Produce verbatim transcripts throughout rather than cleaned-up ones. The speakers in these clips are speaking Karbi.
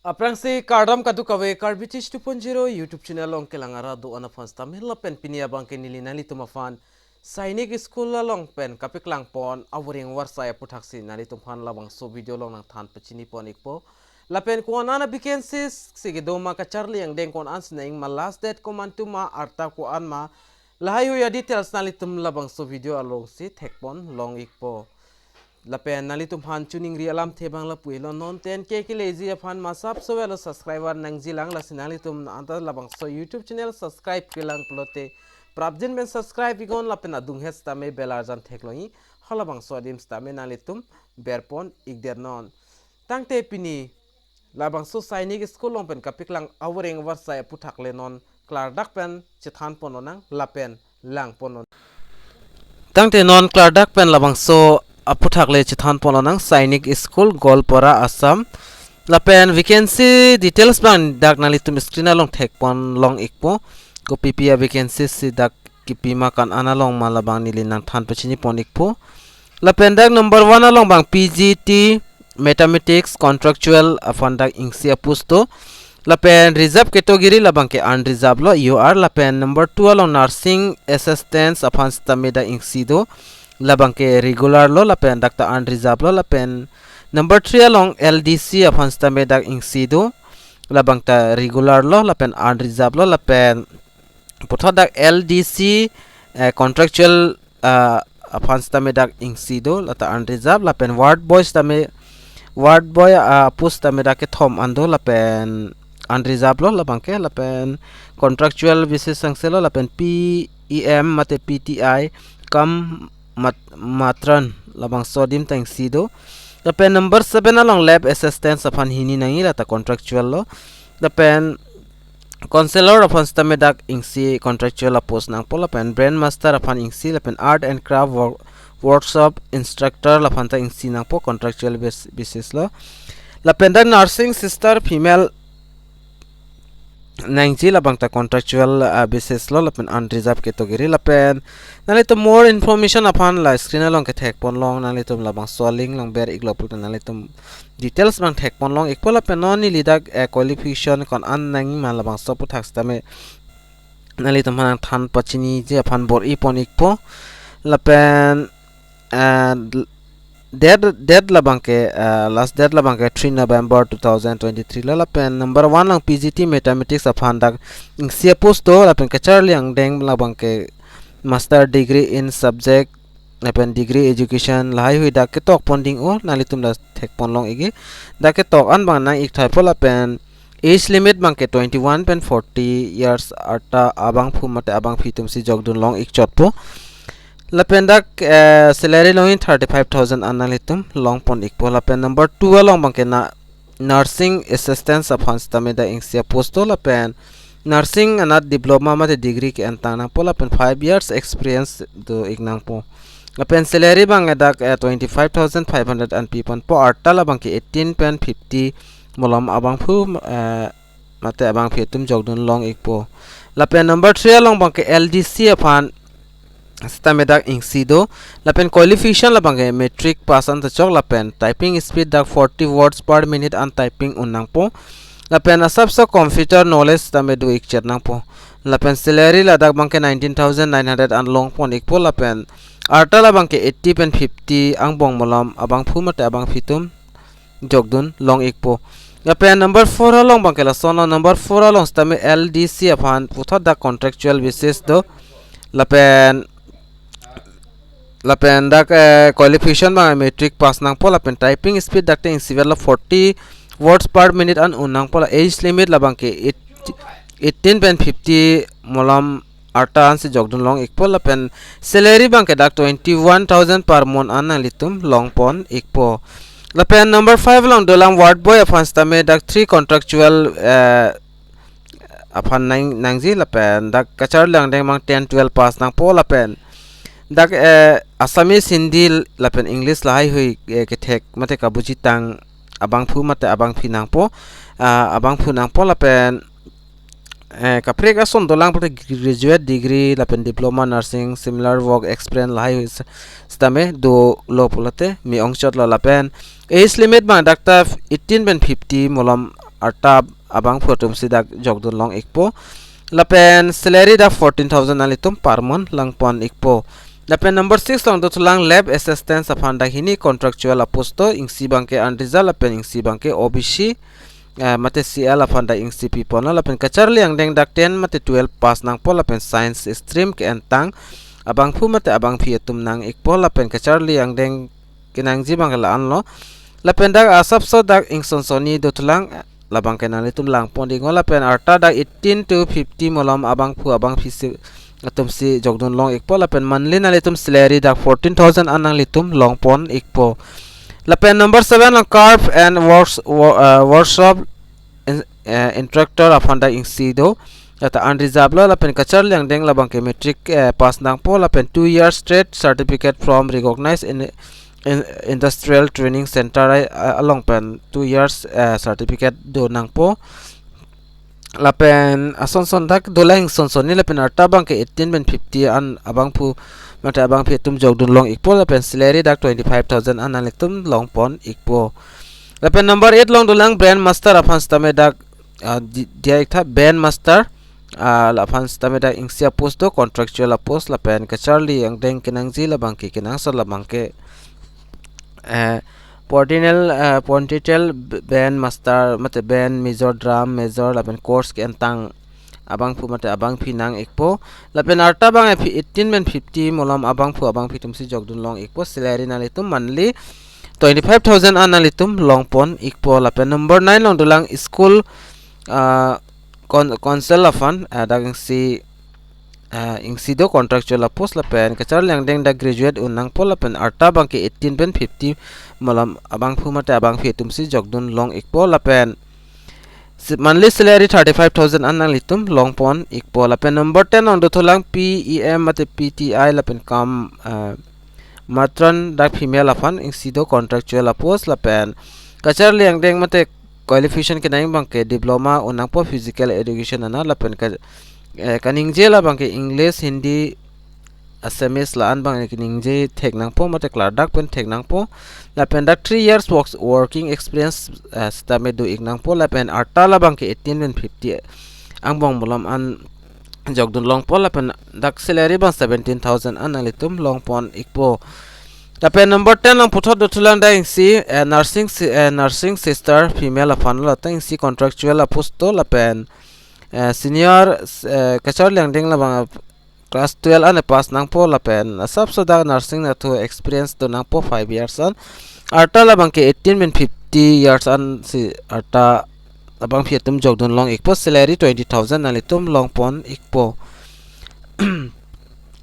Aphrangsi kardom kadokave Karbi Teach two point zero YouTube channel along kelang arat do-an aphan sitame lapen pini abangke neli nanglitum aphan Sainik School along pen kapeklangpon avoreng avarsai aputhaksi nanglitum aphan labangso video along nangthan pachinipon ikpo. Lapen ko-an an a-vacancies si kedo ma, kacharli angdeng ko-an an si nang-ik ma, last date komantu ma, arta ko-an ma, lahaihui a-details nanglitum labangso video alongsi thekpon long ikpo. Lapen nanglitum aphan choningri alamthe abang lapu-elo, non ten K keleji aphan masap sowelo subscriber nangjilang, lasi nanglitum anta labangso YouTube channel subscribe kelang pulote prapjin pen subscribe iknon lapen adunghet sitame bell arjan theklong-i, halabangso adim sitame nanglitum berpon ikdetnon. Tangte pini labangso Sainik School along pen kapeklang avoreng avarsai aputhak le non klardak pen chethanpon lonang lapen langpon lonang. Tangte non klardak pen labangso aputhak le chethanpon lonang, Sainik School, Goalpara, Assam. Lapen vacancy details abang dak nanglitum screen along thekpon long ikpo. Kopipi a-vacancy si dak kipi ma, ko-an an along ma, labang neli nangthan pachinipon ikpo. Lapen dak number one along abang P G T Mathematics contractual aphan dak ingsi a-post do. Lapen reserve category labangke unreserved lo, U R. Lapen number two along nursing assistants aphan sitame dak ingsi do, labangke regular lo, lapen dak ta unreserved lo. Lapen number three along L D C aphan sitame dak ingsi do, labang ta regular lo lapen unreserved lo. Lapen puthot dak L D C, eh, contractual, ah, aphan sitame dak ingsi do, lata unreserved. Lapen ward boy sitame, ward boy, ah, a-post sitame dak kethom an do lapen unreserved lo labangke. Lapen contractual basis angse lo. Lapen P E M mate P T I kam mat-, matron labangso adim ta ingsi do. Lapen number seven along lab assistants aphan hini nang-i, lata contractual lo. Lapen counselor aphan sitame dak ingsi contractual a-post nangpo. Lapen brain master aphan ingsi, lapen art and craft work-, workshop instructor laphan ta ingsi nangpo, contractual bas-, basis lo. Lapen dak nursing sister female nangji, labang ta contractual, ah, basis lo, lapen unreserved category. Lapen nanglitum more information aphan la screen along kethekpon long, nanglitum labangso link along ber iklo pulote nanglitum details abang thekpon long ikpo. Lapen non neli dak, eh, qualification ko-an an nang-ik ma, labangso aputhak sitame nanglitum aphan nangthan pachiniji aphan bor-ipon ikpo. Lapen, eh, date, date labangke, eh, last date labangke three November two thousand twenty-three lo. Lapen number one along P G T Mathematics aphan dak ingsi a-post do, lapen kacharli angdeng labangke master degree in subject lapen degree education lahaihui dak ketok ponding o, nanglitum dak thekpon long ikji. Dak ketok an abang nang-ik thaipo. Lapen age limit abangke twenty-one pen forty years arta abangphu mate abangphi atumsi jokdun long ik chotpo. Lapen dak, eh, salary longji thirty-five thousand an nanglitum longpon ikpo. Lapen number two along abangke na nursing assistants aphan sitame dak ingsi a-post do, lapen nursing anat diploma mate degree ke-entang nangpo, lapen five years experience do-ik nangpo. Lapen salary abang dak, eh, twenty-five thousand five hundred an piponpo, arta labangke eighteen pen fifty malom abangphu, eh, mate abangphi atum jokdun long ikpo. Lapen number three along abangke L D C aphan sitame dak ingsi do. Lapen qualification labangke matric pass an ta chok, lapen typing speed dak forty words per minute an typing un nangpo. Lapen asapso computer knowledge sitame do-ik chet nangpo. Lapen salary ladak abangke nineteen thousand nine hundred an longpon ikpo. Lapen arta labangke eighty pen fifty angbong malom abangphu mate abangphi atum jokdun long ikpo. Lapen number four along abangke lason lo, number four along sitame L D C aphan puthot dak contractual basis do. Lapen, lapen dak, eh, qualification abang matric pass nangpo, lapen typing speed dak ta ingsivet lo, forty words per minute an un nangpo. La age limit labangke eight-, eighteen pen fifty malom arta ansi jokdun long ikpo. Lapen salary abangke dak twenty-one thousand per month an nanglitum longpon ikpo. Lapen number five along dolang ward boy aphan sitame dak three contractual, eh, aphan nang, nangji, lapen dak kacharli angdeng abang ten twelve pass nangpo, lapen dak, eh, Assamese, Hindi lapen English lahaihui, eh, kethek mate kabujitang abangphu mate abangphi nangpo, ah, abangphu nangpo. Lapen eh, kaprek ason dolang pulote graduate degree lapen diploma nursing, similar work experience lahai s-, sitame dolo pulote me-ong chotlo. Lapen age limit abang dak ta eighteen pen fifty malom arta abangphu atumsi dak jokdun long ikpo. Lapen salary dak fourteen thousand nanglitum per month langpon ikpo. Lapen number six along dothulang lab assistance aphan dak hini contractual apost do, ingsi abangke unreserved lapen ingsi abangke O B C, eh, mate C L aphan dak ingsi piponlo, lapen kacharli angdeng dak ten mate twelve pass nangpo lapen science stream ke-entang abangphu mate abangpi atum nang ikpo, lapen kacharli angdeng kenangji abangke la-anlo. Lapen dak asapso dak ingson sonni dothulang, labangke nanglitum langpon iknon, lapen arta dak eighteen to fifty malom abangphu abangpisi atumsi jokdun long ikpo, lapen monthly nanglitum salary dak fourteen thousand an nanglitum longpon ikpo. Lapen number seven along carp and works, wo-, uh, workshop in, uh, instructor aphan dak ingsi do. Dak unreserved lo, lapen kacharli angdeng labangke matric, uh, pass nangpo, lapen two years trade certificate from recognized in, in industrial training center ai, uh, along pen two years, uh, certificate do nangpo. Lapen ason son dak dolang ingson sonni, lapen arta abangke eighteen pen fifty an abangphu mate abangpi atum jokdun long ikpo, lapen salary dak twenty-five thousand an nanglitum longpon ikpo. Lapen number eight along dolang brand master aphan sitame dak, ah, di-, diya iktha brand master, ah, la aphan sitame dak ingsi apost do, contractual apost, lapen kacharli angdeng kenangji labangke kenangsot labangke, eh, Portinel, eh, Portinel b-, band master, mate band major, drum major, lapen course ke-entang abangphu mate abangpi nang ikpo. Lapen arta abang aphi eighteen pen fifty malom abangphu abangpi atumsi jokdun long ikpo. Salary nanglitum monthly twenty-five thousand an nanglitum longpon ikpo. Lapen number nine along dolang school, ah, con-, council aphan, ah, dak ingsi, ah, ingsi do contractual apost, lapen kacharli angdeng dak graduate un nangpo, lapen arta abangke eighteen pen fifty malom abangphu mate abangpi atumsi jokdun long ikpo, lapen si-, monthly salary thirty-five thousand an nanglitum longpon ikpo. Lapen number ten along dothulang P E M mate P T I lapen kam, ah, matron dak female aphan ingsi do contractual apost, lapen kacharli angdeng mate qualification kenang abangke diploma un nangpo physical education anat, lapen ka, eh, kaningje labangke English, Hindi, Assamese la-an abang kaningje thek nangpo mate klardak pen thek nangpo. Lapen dak three years works, working experience, eh, sitame do ik nangpo, lapen arta labangke eighteen pen fifty angbong malom an jokdun longpo, lapen dak salary abang seventeen thousand an nanglitum longpon ikpo. Lapen number ten along puthot dothulang dak ingsi, eh, nursing si-, eh, nursing sister female aphan lo, dak ingsi contractual apost do, lapen, eh, senior, eh, kacharli angdeng labang class twelve an pass nangpo, lapen asapso dak nursing nathu experience do nangpo five years an. Arta labangke eighteen pen fifty years ansi arta abangpi atum jokdun long ikpo, salary twenty thousand nanglitum longpon ikpo.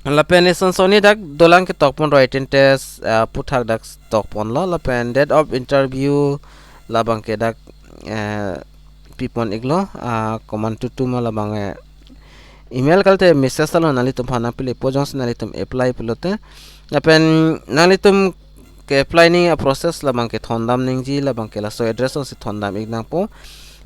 Lapen ison sonni dak dolang ketokpon written test, ah, aphuthak dak tokponlo, lapen date of interview labangke dak, eh, pipon iklo, ah, komantutu ma labang, eh, email kalte message along nanglitum aphan nangpili po, jongsi nanglitum apply pulote. Lapen nanglitum ke-apply ni a-process labangke thondam nangji, labangke laso address alongsi thondam ik nangpo.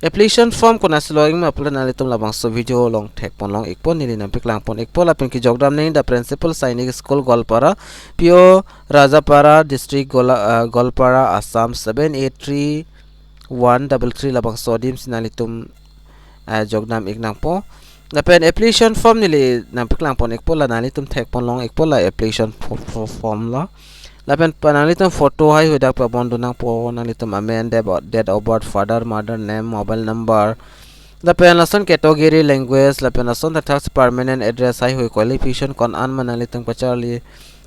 Application form konatsi lo ikma pulo nanglitum labangso video along thekpon long ikpo, neli nangpaklangpon ikpo, lapen kejokdam nangji dak Principal Sainik School Goalpara, P O Rajapara, District Gola-, ah, Goalpara, Assam seven eight three one double three, labangso adimsi nanglitum, ah, jokdam ik nangpo. Lapen application form neli nangpaklangpon ikpo, la nanglitum thekpon long ikpo, la application fo-, fo-, form lo. Lapen pa nanglitum photo haihui dak pabon dun nangpo, nanglitum amen, date of, date of birth, father, mother name, mobile number. Lapen lason category, language, lapen lason thakthak permanent address, haihui qualification ko-an ma nanglitum kacharli,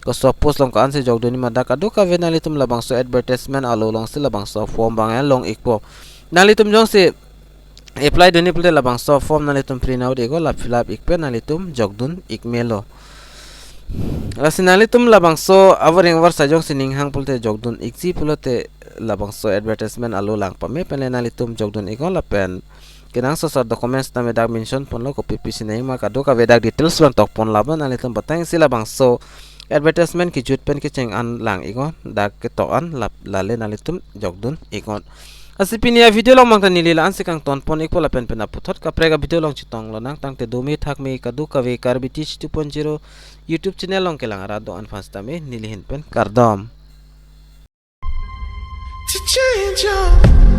koso post along ko-ansi jokdun ma, dak kadokave nanglitum labangso advertisement alo alongsi labangso form abang long ikpo. Nanglitum jongsi apply dunji pulote labangso form nanglitum print out iknon, la fill up ik pen nanglitum jokdun ik melo. Lasi nanglitum labangso awaring awarsai jongsi ning hang pulote jokdun ikji pulote labangso advertisement alo lang pame pen le nanglitum jokdun iknon, lapen kenangsot asor documents tame dak mention ponlo, kopi pisi nangji ma kadokave dak details abang tokpon, labang nanglitum batang isi labangso advertisement kejut pen kecheng an lang iknon, dak ketok an lap lale nanglitum jokdun iknon. Lasi pini a-video along mangta neli la-ansi kangtonpon ikpo, lapen pen aputhot kaprek a-video along chetong lonang, tangte dome thakme kadokave Karbi Teach two point zero YouTube channel along kelang arat do-an aphan sitame neli ahin pen kardom. To change your